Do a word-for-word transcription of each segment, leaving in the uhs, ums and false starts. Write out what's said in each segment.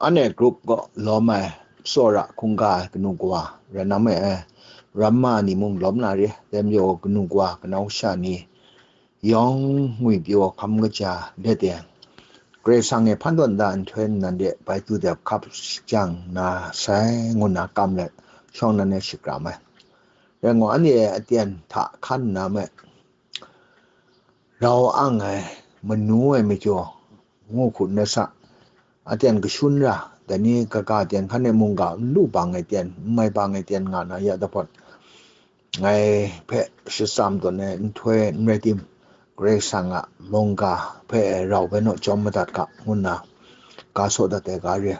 Anhte grup kaw lawm ai, tsawra hkungga ai kanu kawa, rai na me ai, ramma ni mung lawm na re, dai majaw kanu kawa, kanau sha ni, yawng ngwi pyaw hkam kaja let e, Karai Kasang e hpan tawn da nhtoi nan de bai tu dep hkap jang na sai, ngu nna kam let, shawng nan e shakram ai. Rai ngu, anhte aten hta hkan nna me, rau ang ai, manu ai majaw, ngu hku nna sa, aten kashun ra, dai ni kaga ten hkan e mungga n lu bang ai ten, n mai bang ai ten nga na ya dahpawt, ngai hpe shatsam tawn ai nhtoi n rai tim, Karai Kasang a mungga hpe rau bai naw chyawm madat ga, ngu nna ga saw dat ai ga re.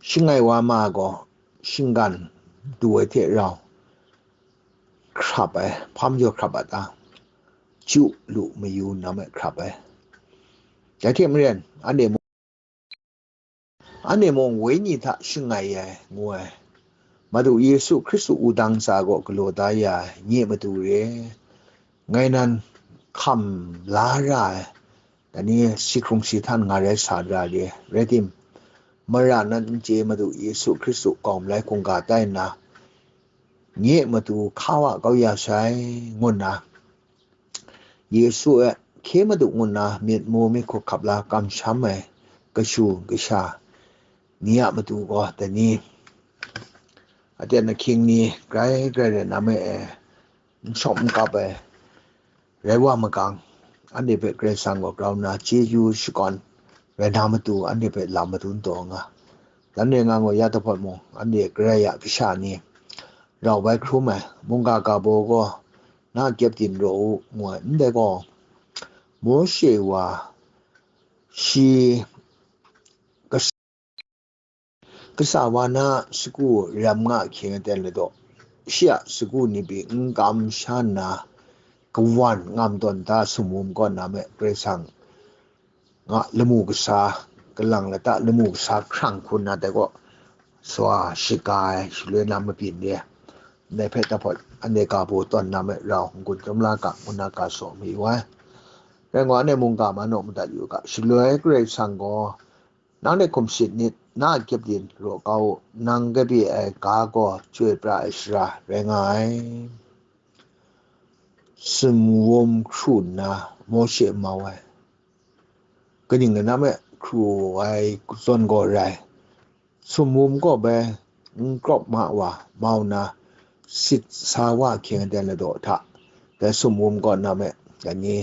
Shangai wa ma gaw, shinggan du ai hte rau, hkrap ai, hpa majaw hkrap a ta? Ju lu mayu na me hkrap ai. Dai hte maren, anhte mung, anhte mung wenyi hta shangai ai, ngu ai. Madu Yesu Hkristu wudang tsa gaw galaw da ya ai, nye matu re. Ngai nan hkam la ra ai, dai ni si hkrung si htan nga rai sa ra re, rai tim, mara nan n chye Madu Yesu Hkristu gawng malai hkungga tai nna, nye matu hka wa kau ya sai, ngu nna, Yesu e hkye madu ngu nna myit mu myit hkuk hkap la kamsham ai kashu kasha ni a matu gaw, dai ni, aten ahkying ni grai grai rai na me e, n shawm n kap ai, rai wa magang, anhte hpe Karai Kasang gaw grau nna chyeju shakawn rai na matu, anhte hpe lam madun taw nga. Dan re nga ngu ya dahpawt mung, anhte Karai a kasha ni rau bai hkrum ai, mungga ga baw gaw na kyepdin raw u, ngu ai. Ndai gaw, Mawshe wa, shi kas-, kasa wa na sagu ram nga hkying aten ladaw, shi a sagu ni pyi n kam sha nna, kawan ngam tawn da sumwum kaw na me Karai Kasang nga lamu kasa, kalang lata lamu kasa hkrang hku nna dai gaw, swa shaga ai shaloi na mabyin re. Ndai hpe dahpawt, anhte ga baw tawn na me rau n-gun chyawm la ga, ngu nna ga saw mayu ai. Rai ngu, anhte mungga ma naw madat yu ga, shaloi Karai Kasang gaw, nang hte hkum shit nit, na a kyepdin raw kau u, nang kabye ai ga gaw chyoi pra ai shara rai nga ai. Sumwum hkru nna Mawshe mau ai. Kaning rai na me, hkru ai zawn gaw rai, sumwum gaw bai n krawp ma wa mau nna, sit sa wa hkying aten ladaw hta, dai sumwum kaw na me, dai ni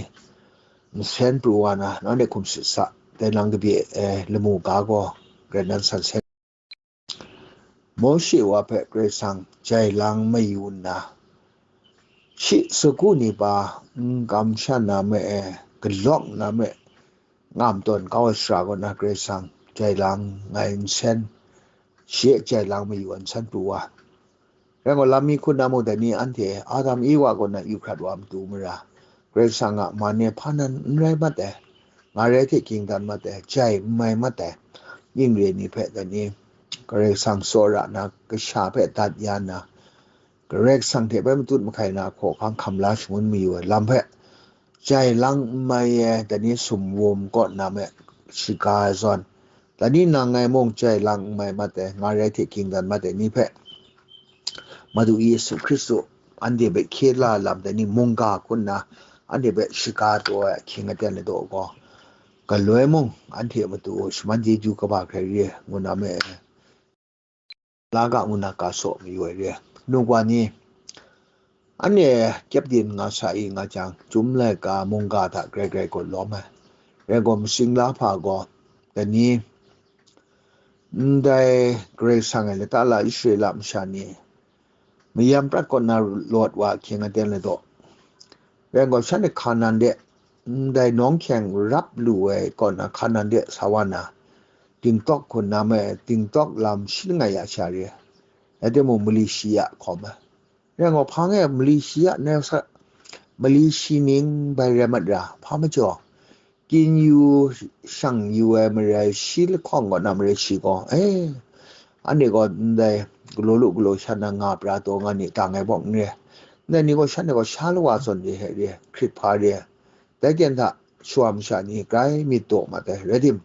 nsen pru wa na, nanhte hkum sit sa, dai nang kabye ai lamu ga gaw, grai nan san sen. Mawshe wa hpe Karai Kasang jai lang mayu nna, shi sagu ni pa n kamsham na me e, galawk na me, ngam tawn kau ai shara kaw na Karai Kasang jai lang ngai nsen, shi e jai lang mayu ai nsen pru wa. Rai ngu, lam mi hkun na mung dai ni anhte Adam Ewa kaw na yu hkrat wa matu mara, Karai Kasang a man e hpa nan n rai mat ai, nga rai hte ging dan mat ai, jai n mai mat ai, ning re ni hpe dai ni Karai Kasang tsawra na kasha hpe dat ya nna, Karai Kasang hte bai matut mahkai na hkawhkang hkam la shangun mayu ai lam hpe, jai lang n mai ai, dai ni sumwum kaw na me, shaga ai zawn, dai ni nang ngai mung jai lang n mai mat ai, nga rai hte ging dan mat ai ni hpe, Madu Yesu Hkristu anhte hpe hkye la lam, dai ni mungga hku nna anhte hpe shaga taw ai ahkying aten ladaw gaw, galoi mung anhte a matu shaman chyeju kaba hkrai re, ngu na me ai. La ga ngu na ga saw mayu ai re. Nungwa ni, anhte kyepdin nga sa i nga jang, chyum laika mungga hta grai grai gaw lawm ai. Rai gaw, masing la hpa gaw, dai ni, ndai Karai Kasang e lata la Israela masha ni mayam prat kaw na lawt wa ahkying aten ladaw, rai gaw, shanhte Hkanan de, ndai nawng hkyeng rap lu ai kaw na Hkanan de sa wa na, tingtawk hku na me, tingtawk lam shi langai ya sha re, rai timung, mali shi ya hkawm ai. Rai gaw, hpa ngai mali shi ya, nai sa, mali shi ning bai rai mat ra, hpa majaw, kyin yu shang yu ai marai shi lahkawng kaw na marai shi gaw, e, anhte gaw ndai galaw lu galaw sha na nga pra taw nga ni, dang ai bawk n re. Ndai ni gaw shanhte gaw sha lawa zawn re hte re, hkrit hpa re, dai ten hta shawa masha ni grai myit daw mat ai, rai tim,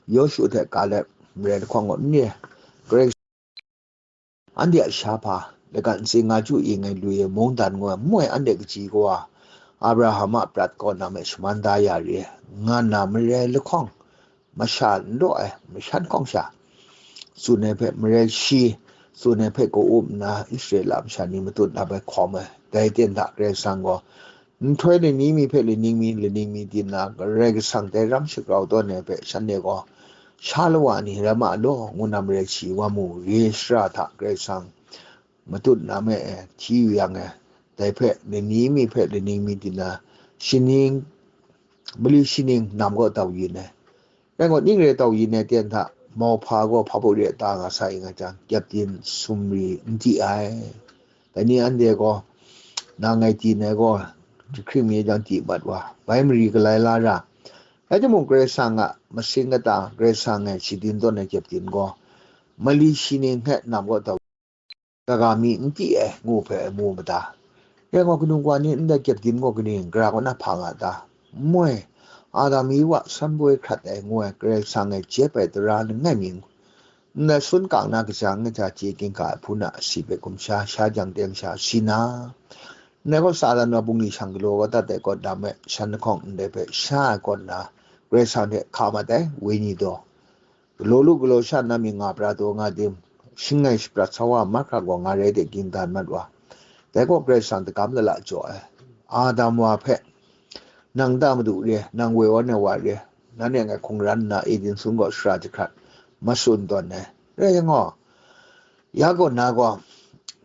Yawshu hte Kalep marai lahkawng gaw n re, Karai Kasang anhte a sha hpa, lagan ntsin nga chyu ing ai lu ai mungdan ngu ai, moi anhte kaji kawa, Abraham a prat kaw na me shaman da ya re, nga na marai lahkawng, masha n law ai, mashan hkawng sha, tsun ai hpe marai shi, tsun ai hpe ka-up nna, Israela masha ni matut ap ai hkawm ai, dai ten hta Karai Kasang gaw, nhtoi laning mi hpe laning mi, laning mi di nna, Karai Kasang dai ram shagrau tawn ai hpe shanhte gaw, sha lawa ni rai ma law, ngu na marai shi wa mu, re shara hta Karai Kasang matut na me e, hti yu yang e, dai hpe laning mi hpe laning mi di nna, shining, mali shining nam gaw tau yin ai. Rai gaw, ning re tau yin ai ten hta, mauhpa gaw hpa baw re ta nga sa ing a jang, kyepdin sumri n di ai. Dai ni anhte gaw, nang ngai tin ai gaw, jahkring mi jang di mat wa, bai mari galai la ra. Rai timung, Karai Kasang a masing kata, Karai Kasang e shadin tawn ai kyepdin gaw, mali shining hpe nam gaw tau, kaga mi n ti ai, ngu hpe mu mada. Rai gaw, kanu wa ni ndai kyepdin gaw kaning gara kaw na hpa nga ta? Moi, Adam Ewa san poi hkrat ai ngu ai Karai Kasang e jep ai tara langai mi, ndai sun kang na kajang ai hta chye ginhka ai hpun a asi hpe gumsha, sha jang teng sha si na, ndai gaw Satan wa bungli shang galaw kau dat ai kaw dam ai shan lahkawng ndai hpe sha ai kaw nna, Karai Kasang hte hka mat ai, Wenyi daw. Galaw lu galaw sha na mi nga pra taw nga tim, shangai shaprat sa wa mahkra gaw nga rai de, ging dan mat wa. Dai gaw Karai Kasang dagam lala jaw ai, Adam wa hpe, nang da madu re, nang woi wan ai wa re, nanhte ngai hkungran nna Eden sun gaw shara jahkrat matsun tawn ai. Rai yang gaw, ya gaw na gaw,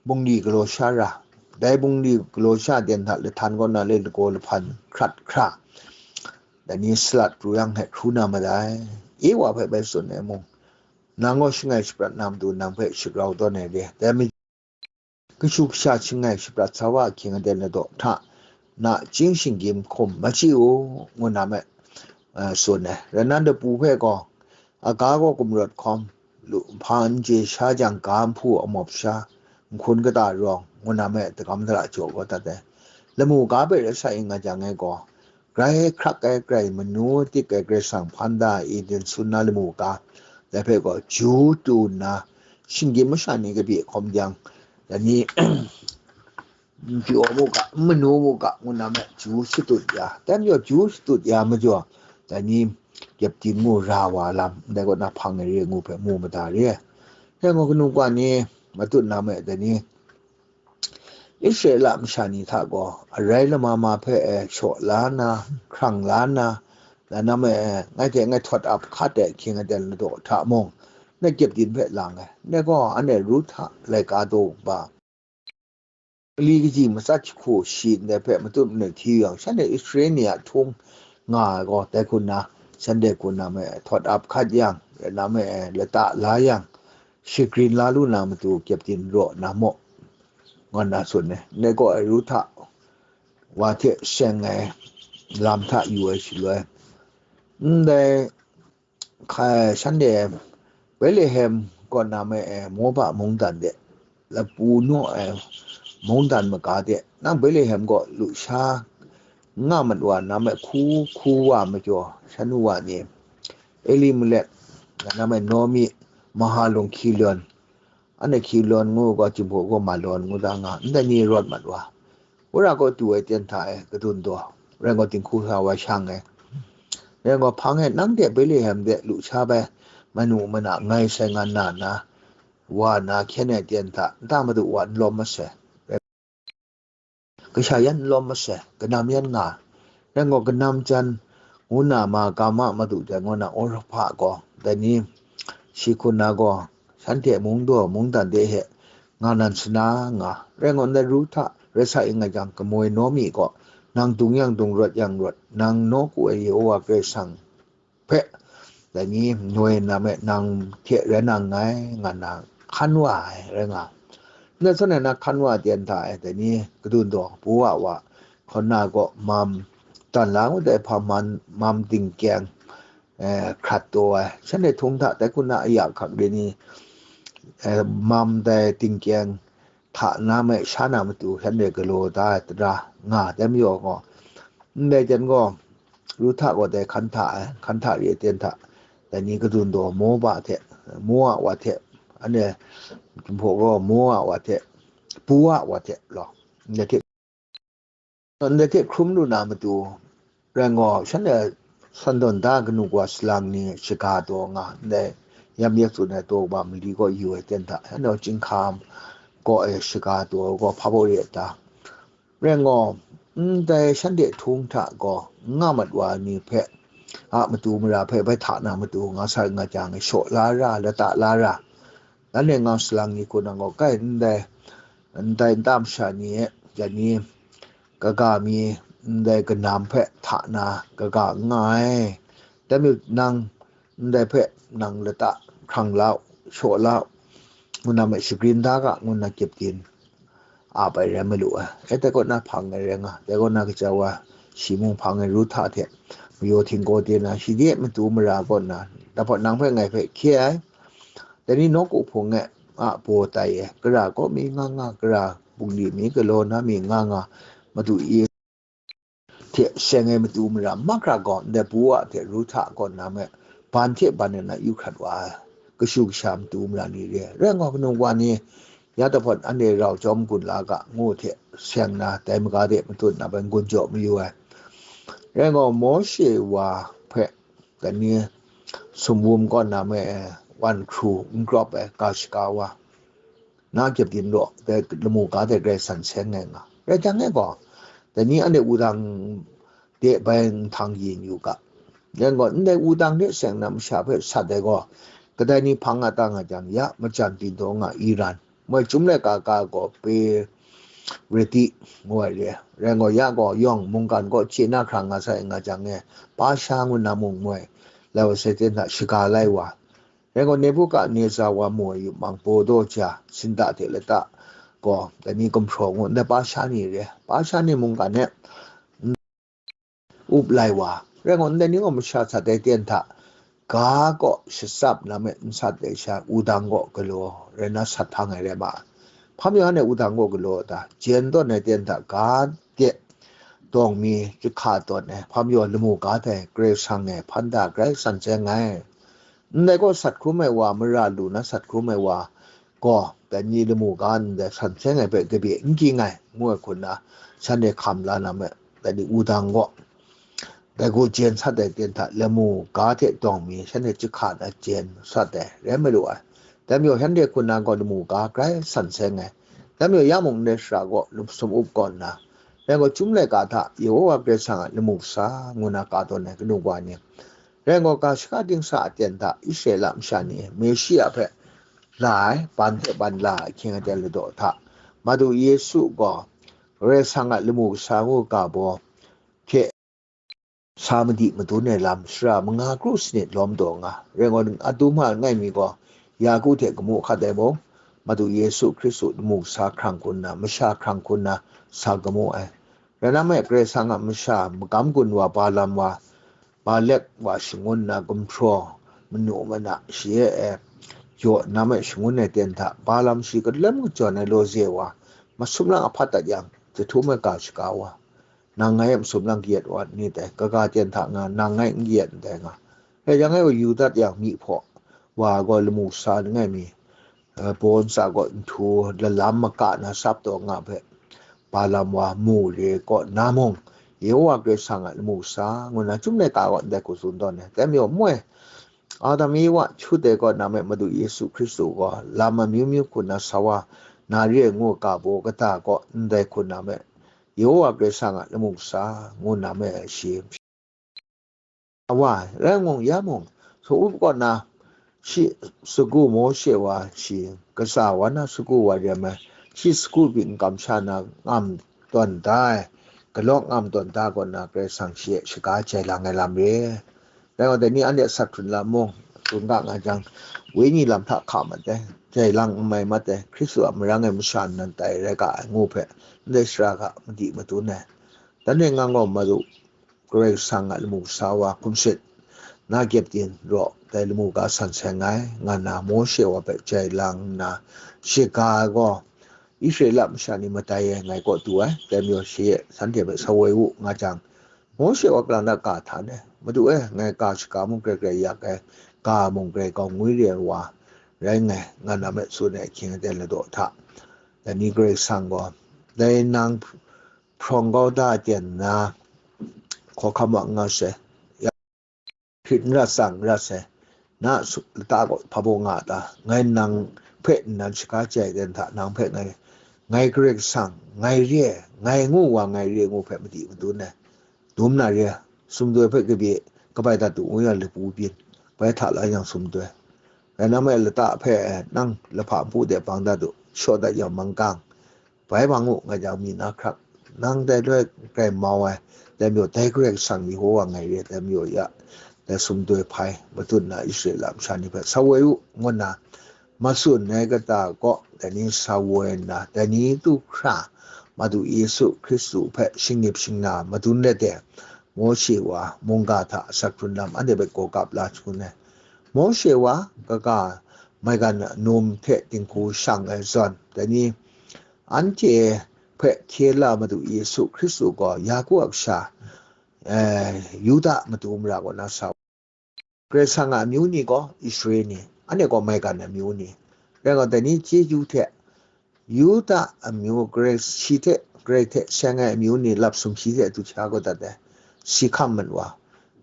bungli galaw sha ra, dai bungli galaw sha den hta lahtan kaw na le lagaw lahpan hkrat hkra, dai ni salat pru yang hte hkru na madai. Ewa hpe bai tsun ai mung, nang gaw shangai shaprat na matu nang hpe shagrau tawn ai re, dai mi, kashu kasha shangai shaprat sa wa ahkying aten ladaw hta na chying shinggyim hkum machyi u, ngu na me, eh, tsun ai. Rai nna, dapu hpe gaw, aga gaw gumrawt hkawm, lu nhpa n chye sha jang, ga nhpu amawp sha, nhkun kata rawng, ngu na me, dagam dara jaw kau dat ai. Lamu ga hpe rai sa ing a jang e gaw, grai hkrak ai, grai manu tik ai Karai Kasang hpan da ai Eden sun na lamu ga, dai hpe gaw ju tu nna, shinggyim masha ni kabye hkawm jang, dai ni, n pyaw mu ga, n manu mu ga, ngu na me, ju shatut ya, dai majaw ju shatut ya majaw, dai ni, kyepdin mu ra wa lam, ndai kaw na hpang ai re ngu hpe mu mada re ai. Dai gaw, kanu wa ni matut na me, dai ni, Israela masha ni hta gaw, arai lama ma hpe e shaw la na, hkrang la na, lanam e ngai hte ngai htawt ap hkat ai ahkying aten ladaw hta mung, na kyepdin hpe lang ai. Ndai gaw, anhte Ruhta laika daw ba, kali kaji matsat jahku shi ndai hpe matut manit hti yang, shanhte Israela ni a htung nga ai gaw, dai hku nna, shanhte hku na me htawt ap hkat yang, lanam e lata la yang, shagrin la lu na matu kyepdin raw na maw, ngu na tsun ai. Ndai gaw, Ruhta wa hte seng ai lam hta yu ai shaloi, ndai hkai shanhte Betlehem kaw na me e Moba mungdan de, lapu naw ai mungdan maga de, nang Betlehem kaw lusha nga mat wa na me hku hku wa majaw, shan wa ni, Elimelek, na me Naomi, Mahalun, Kilion, anhte Kilion ngu gaw, Jinghpaw gaw Malon ngu da nga, ndai ni rawt mat wa. Wora kaw du ai ten hta e kadun daw, rai gaw, dinghku sa wa shang ai. Rai gaw, hpang e nang de Betlehem de lusha bai manu mana ngai sai nga na na, wa na hkyen ai ten hta, nta madu wa n lawm masai, kasha yan n lawm masai, kanam yan nga, rai gaw, kanam jan ngu na ma, ga ma madu dai ngu na, Orpa gaw, dai ni, shi hku na gaw, shanhte mung daw mungdan de he nga nan sana nga, rai gaw, ndai Ruhta rai sa ing a jang, kamoi Naomi gaw, nang dung yang dung, rawt yang rawt, nang nawku ai Yehowa Karai Kasang hpe, dai ni, noi na me nang hte rai na nngai, nga na hkan wa ai rai nga. Ndai zawn e na hkan wa ai ten hta e, dai ni, kadun daw, pu wa wa, hkawn na gaw mam, dan la ngut ai hpa man, mam tingkyeng, eh, hkrat taw ai. Shanhte htung hta, dai hku na aya hkak re ni, eh, mam dai tingkyeng hta na me sha na matu shanhte galaw da ai tara nga ai majaw gaw, ndai jan gaw, Ruhta gaw dai hkan hta ai, hkan hta re ai ten hta, dai ni kadun daw Moba hte, Moa wa hte, anhte Jinghpaw gaw Moa wa hte, Pua wa hte law, ndai hte, ndai hte hkrum lu na matu, rai gaw, shanhte san tawn da kanu wa salang ni shaga taw nga, ndai yam yek tsun ai taw kaba mali kaw yu ai ten hta, shanhte chyinghka kaw e shaga taw gaw hpa baw re ai ta? Rai gaw, ndai shanhte htung hta gaw nga mat wa ai ni hpe, a matu mara hpe bai hta na matu nga sa nga jang, shaw la ra, lata la ra, anhte nga salang ni hku nang gaw, kai ndai, ndai nta masha ni e, ya ni, kaga mi, ndai kanam hpe hta na kaga n nga ai. Dai mayu nang, ndai hpe nang lata hkrang la u, shaw la u, ngu na me shagrin da ga, ngu na kyepdin ap ai rai malu ai. E, dai kaw na hpang ai rai nga, dai kaw na kaja wa, shi mung hpang ai Ruhta hte mayaw htinggaw de na, shi de matu mara kaw na, dai hpawt nang hpe ngai hpe hkye ai. Dai ni nawku hpung e a baw tai e, kara kaw mi nga nga, kara bungli mi galaw na mi nga nga, madu i hte seng ai matu mara mahkra gaw, ndai Pua hte Ruhta kaw na me ban hte ban e na yu hkrat wa ai, kashu kasha matu mara ni re ai. Rai nga, kanu wa ni, ya dai hpawt anhte rau chyawm gun la ga, ngu hte seng na, dai maga de matut na bai n-gun jaw mayu ai. Rai nga, Mawshe wa hpe, dai ni sumwum kaw na me, wan hkru n grawp ai ga shaga wa, na kyepdin raw, dai lamu ga hte grai san seng ai nga. Rai jang e gaw, dai ni anhte wudang de bai nhtang yin yu ga. Rai gaw, ndai wudang de seng na masha hpe sat ai gaw, kadai ni hpang nga ta nga jang, ya majan byin taw nga Iran, moi chyum laika ka gaw pe Reti ngu ai re. Rai gaw, ya gaw yawng mungkan kaw chye na hkrang nga sai nga jang e, Pasha ngu na mung moi, lai wa sai ten hta shaga lai wa. Rai gaw, Nebukadneza wa mu ai yupmang baw daw ja, sinda hte lata gaw, dai ni gumhpraw ngu ndai Pasha ni re. Pasha ni mungkan e up lai wa. Rai gaw, ndai ni gaw masha sat ai ten hta, ga kaw shatsap na me n sat ai sha, wudang kaw galaw rai na sat hpang ai rai ma ai. Hpa majaw anhte wudang kaw galaw ta? Jen tawn ai ten hta, ga de dawng mi jahka tawn ai, hpa majaw lamu ga dai Karai Kasang e hpan da grai san seng ai. Ndai gaw sat hkrum ai wa, mara lu na sat hkrum ai wa gaw, dai ni lamu ga ndai san seng ai hpe kabye n ging ai, ngu ai hku nna, shanhte hkam la na me, dai ni wudang gaw, dai gaw jen sat ai ten hta, lamu ga hte dawng mi shanhte jahka na jen sat ai rai malu ai. Dai majaw, shanhte hku nna gaw lamu ga grai san seng ai. Dai majaw, ya mung ndai shara gaw, sum up kaw nna, rai gaw, chyum laika hta Yehowa Karai Kasang a lamu kasa ngu na ka tawn ai kanu wa ni, rai gaw, ga shaka dingsa aten hta Israela masha ni Meshia hpe la ai, ban hte ban la ai ahkying aten ladaw hta, Madu Yesu gaw Karai Kasang a lamu kasa ngu ga baw hte sa madi madun ai lam, shara manga kru sanit lawm taw nga. Rai gaw, a dum hpa langai mi gaw, Yaku hte gamu hkat ai mung, Madu Yesu Hkristu lamu kasa hkrang hku nna, masha hkrang hku nna sa gamu ai. Rai nna me, Karai Kasang a masha magam gun wa, Balaam wa, Balak wa shangun na gumhpraw manu mana shi e, e jaw na me shangun ai ten hta, Balaam shi kalem kajawn ai lawze wa, masum lang ahpat dat yang, jahtum ai ga shaga wa, nang ngai e masum lang kayat wa ni dai, kaga ten hta nga, nang ngai n kayat ndai nga. Rai yang e, yu dat yang, myi hpaw wa gaw lamu kasa langai mi, eh, baw ntsa gaw nhtu lalam maka na sap taw nga hpe, Balaam wa mu re kaw na mung, Yehowa Karai Kasang a lamu kasa ngu na chyum laika gaw ndai hku tsun tawn ai. Dai majaw moi, Adam Ewa hkyut ai kaw na me Madu Yesu Hkristu gaw lam amyu myu hku na sa wa na re ai ngu ga baw kata kaw ndai hku na me, Yehowa Karai Kasang a lamu kasa ngu na me shi. Wa, rai mung, ya mung, sa up kaw na, shi sagu Mawshe wa shi, kasa wa na sagu wa re ai, shi sagu byin kamsha na ngam tawn da ai, galawk ngam tawn da kaw na, Karai Kasang shi e shaga jai lang ai lam re. Rai gaw, dai ni anhte sat hkrun lam mung, tsun ga nga jang, wenyi lam hta hka mat ai, jai lang n mai mat ai, Hkristu a marang e masha nnan tai rai ga ai ngu hpe, ndai shara ga madi madun ai. Dan e ngang gaw, Madu Karai Kasang a lamu kasa wa hkum sit na, kyepdin raw dai lamu ga san seng ai, nga nna Mawshe wa hpe jai lang nna, shaga gaw Israela masha ni matai ai ngai kaw du ai, dai majaw shi e shanhte hpe sa woi u, nga jang, Mawshe wa kalang da ga hta ne, Madu e, ngai ga shaga mung grai grai yak ai, ga mung grai gaw ngwi re ai wa rai nngai, nga na me tsun ai ahkying aten ladaw hta, dai ni Karai Kasang gaw, dai nang hprawng kau da ten na, hkawhkam wa n nga sai, hkrit n rat tsang n rat sai, na su-, lata gaw hpa baw nga a ta? Ngai nang hpe nnan shaga chye ai ten hta, nang hpe ngai, ngai Karai Kasang, ngai re, ngai ngu wa, ngai re ngu hpe madi madun ai. Dum na re, sumdoi hpe kabye, kabai dat du ngu yang lapu byin, bai hta la yang sumdoi. Rai na me lata hpe nang lahpa npu de bang dat du, shaw dat yang manggang. Bai bang u, ngai jang mi na hkrak, nang dai loi grai mau ai, dai majaw dai Karai Kasang Yehowa ngai re, dai majaw ya, dai sumdoi hpai, matut na Israela masha ni hpe sa woi u, ngu nna, matsun ai kata kaw, dai ni sa woi nna, dai ni du hkra, Madu Yesu Hkristu hpe shingnip shingna madun let e, Mawshe wa mungga hta asak hkrun lam anhte hpe gaw kap la hkrum ai. Mawshe wa kaga maigan num hte dinghku shang ai zawn, dai ni anhte hpe hkye la Madu Yesu Hkristu gaw Yaku a kasha, eh, Yuda matu mara kaw na sa. Karai Kasang a amyu ni gaw Israel ni, anhte gaw maigan amyu ni. Rai gaw, dai ni chyeju hte, Yuda amyu Karai, shi hte, Karai hte seng ai amyu ni lap sumshi hte du hkya kau dat ai, si hkam mat wa.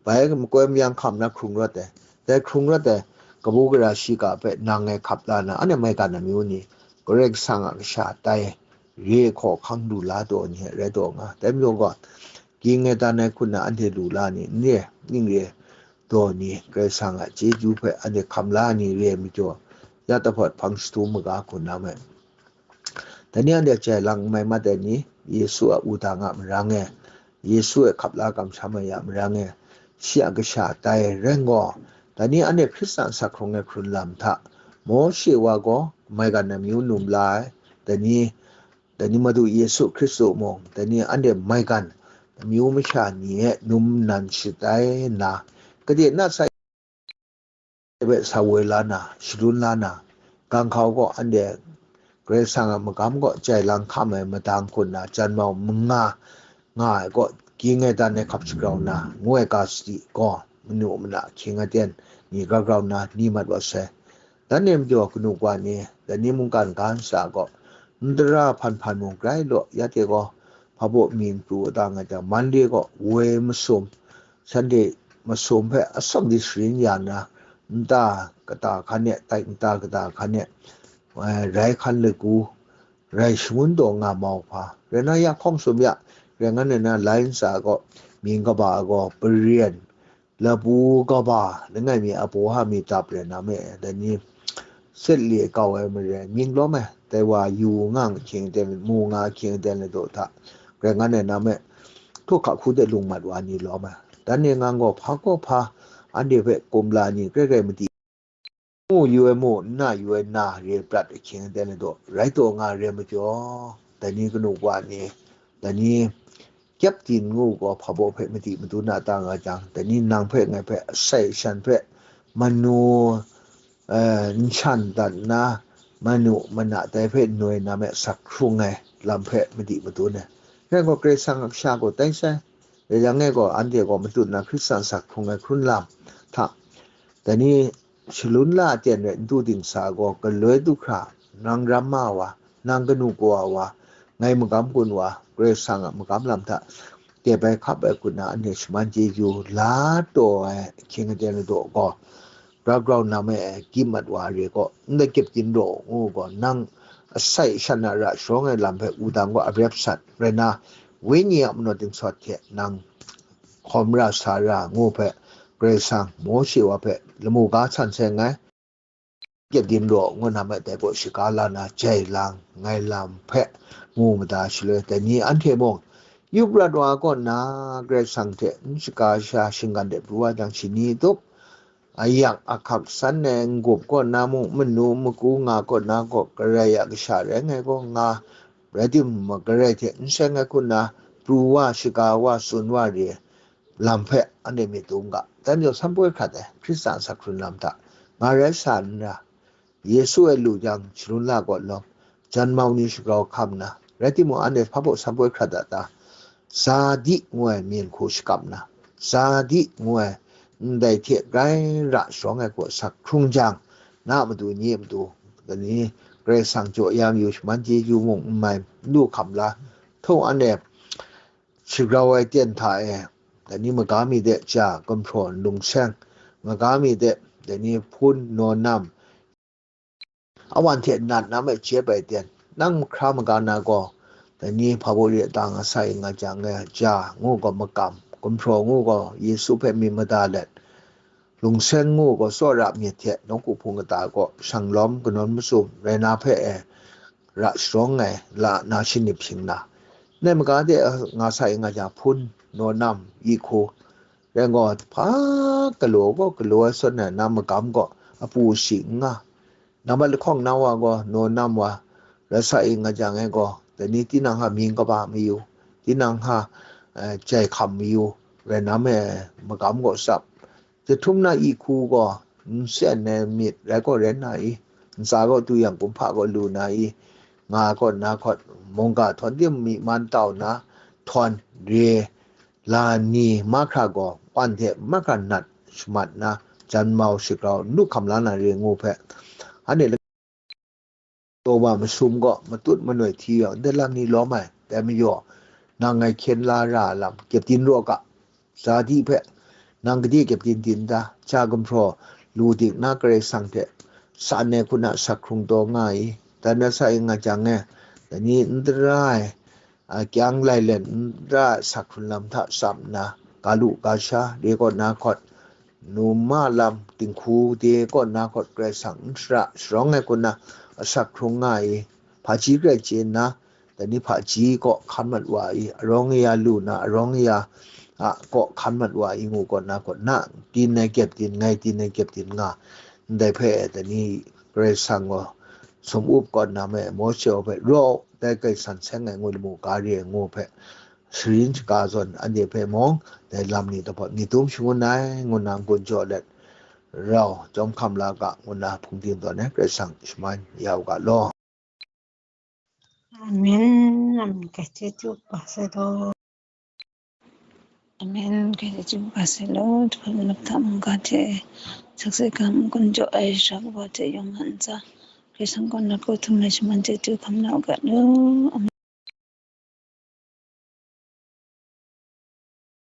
Bai makoi mayang hkam na hkrung rawt ai. Dai hkrung rawt ai kabu gara shiga hpe nang ngai hkap la na, anhte maigan amyu ni, Karai Kasang a kasha tai re hkaw hkang lu la taw ni hte rai taw nga. Dai majaw gaw, ging ai dan ai hku na anhte lu la ni, n re, ning re, daw ni, Karai Kasang a chyeju hpe anhte hkam la ni re ai majaw, ya tahpawt hpang shadu maga hku na me. Dai ni anhte jai lang n mai mat ai ni, Yesu a wudang a marang e, Yesu e hkap la kamsham ai a marang e, shi a kasha tai rai gaw, dai ni anhte Hkristan sak hkrung ai hkrun lam hta, Mawshe wa gaw maigan amyu num la ai, dai ni, dai ni Madu Yesu Hkristu mung, dai ni anhte maigan amyu masha ni e num nan shatai nna, kade na sai hpe sa woi la na, shalun la na, gang hkau gaw anhte Karai Kasang a magam gaw jai lang hkam ai madang hku nna, janmau manga nga ai gaw, ging ai dan ai hkap shagrau na, ngu ai ga sadi gaw, manu mana ahkying aten ni grau grau nna ni mat wa sai. Dan e majaw kanu kawa ni, dai ni mungkan ga ntsa gaw, ndara hpan hpan mung grai law, ya hte gaw, hpa baw mi n pru a ta nga jang, Monday gaw woi masum, Sunday masum hpe atsawm di sharin ya na, nta kata hkan e, tai nta kata hkan e, eh, rai hkan lagu, rai shangun taw nga mau hpa, rai na ya hkawng sum ya, rai ngan ai na lai ntsa gaw, mying kaba gaw, Paren, Lapu kaba langai mi a baw ha mi dap rai na me, dai ni set le kau ai mare, mying lawm ai, dai wa yu nga ahkying aten, mu nga ahkying aten ladaw hta, rai ngan ai na me, hkru hka hku de lung mat wa ni lawm ai. Dan e ngang gaw hpa kaw hpa, anhte hpe kumla ni grai grai madi, mu yu ai mu, n na yu ai na re prat ahkying aten ladaw, rai taw nga re majaw, dai ni kanu kawa ni, dai ni kyep din ngu gaw hpa baw hpe madi madu na ta nga jang, dai ni nang hpe ngai hpe asai shan hpe manu, eh, n shan dat nna, manu mana dai hpe noi na me sak hkrung ai lam hpe madi madu na. Rai gaw, Karai Kasang a kasha gaw tai sai, rai yang e gaw, anhte gaw matut na Hkristan sak hkrung ai hkrun lam hta, dai ni shalun la aten rai n du dingsa gaw, galoi du hkra, nang ram ma wa, nang kanu kawa wa, ngai magam gun wa, Karai Kasang a magam lam hta tep ai hkap ai hku na anhte shaman chyeju la taw ai ahkying aten ladaw gaw, grau grau na me ai, gyim mat wa re gaw, ndai kyep din raw ngu gaw, nang asai shan a ra sharawng ai lam hpe wudang gaw arep sat rai na, wenyi a manaw dingsawt hte nang hkawm ra sa ra ngu hpe, Karai Kasang Mawshe wa hpe lamu ga san seng ai, kyep din raw ngu na me, dai gaw shaga la na jai lang ngai lam hpe mu mada shaloi, dai ni anhte mung, Yuprat wa kaw na Karai Kasang hte n shaga sha shinggan de pru wa jang, shani tup, ayak ahkak san ai n-gup kaw na mung, manu magu nga kaw na gaw, Karai a kasha rai ngai gaw nga, rai timung, Karai hte n seng ai hku na pru wa, shaga wa, tsun wa re lam hpe anhte myit dum ga. Dai majaw, san poi hkrat ai Hkristan sak hkrun lam hta nga rai sa n ra, Yesu e lu jang, shalun la gaw lawm, janmau ni shagrau hkam nna, rai timung, anhte hpa baw san poi hkrat a ta? Sadi ngu ai mying hku shakap nna, Sadi ngu ai ndai hte grai ra sharawng ai hku asak hkrung jang, na a matu nye a matu, dai ni Karai Kasang jaw ya mayu shaman chyeju mung n mai, n lu hkam la, htung anhte shagrau ai ten hta e, dai ni maga mi de ja gumhpraw n lung seng, maga mi de dai ni hpun naw nam, awan hte nat na me jep ai ten, nang mahkra maga na gaw, dai ni hpa baw re a ta nga sa i nga jang e, ja ngu gaw makam, gumhpraw ngu gaw Yesu hpe myit mada let, lungseng ngu gaw tsawra myit hte nawku hpung kata gaw shanglawm kanawn machyum rai na hpe e, ra sharawng ai la na shinip shing na, nai maga de nga sa i nga jang hpun, naw nam, i hku, rai gaw, hpa galaw gaw galaw ai sawn ai na magam gaw apu shi n nga. Nambat lahkawng na wa gaw naw nam wa, rai sa i nga jang e gaw, dai ni tinang ha mying kaba mayu, tinang ha, eh, jai hkam mayu, rai na me ai magam gaw tsap. Jahtum na i hku gaw n sen ai myit rai gaw rai na i? Ntsa gaw du yang kumhpa gaw lu na i? Nga gaw na hkawt mungga htawn tim myi man tau na htawn re la ni mahkra gaw, wan hte mahkra nat shamat na, jan mau shagrau n lu hkam la na re ngu hpe, anhte taw wa masum gaw matut manoi hti yang, ndai lam ni lawm ai, dai majaw, nang ngai hkyen la ra ai lam kyepdin raw ga, Sadi hpe, nang gade kyepdin din da, ja gumhpraw lu dik na Karai Kasang hte san ai hku na asak hkrung taw nga i? Dan na sa i nga jang e, dai ni n tara ai, a, kyang lai len n ra ai asak hkrun lam hta tsap nna, ga lu ga sha, re kaw na hkawt, numa lam, dinghku de kaw na hkawt Karai Kasang n shara sharawng ai hku na asak hkrung nga i? Hpaji grai chye nna, dai ni hpaji kaw hkan mat wa i? Arawng aya lu na, arawng aya a kaw hkan mat wa i? Ngu kaw na hkawt, na tin ai kyepdin, ngai tin ai kyepdin nga, ndai hpe dai ni Karai Kasang gaw sum up kaw nna me, Mawshe hpe raw dai Karai Kasang seng ai ngu lamu ga re ai ngu hpe, sharin shaga zawn anhte hpe mung dai lam ni daw hpawt myit dum shangun ai, ngu na n-gun jaw let, rau chyawm hkam la ga, ngu na hpung ting tawn ai Karai Kasang shaman ya u ga law. Amen. Amen. Kachyeju kaba sai law. Amen. Kachyeju kaba sai law. Jahpa nlap hta mungga hte sakse ga n-gun jaw ai sha kaba hte yawng a ntsa, Karai Kasang kaw nat kau htum ai shaman chyeju hkam na u ga law. Amen.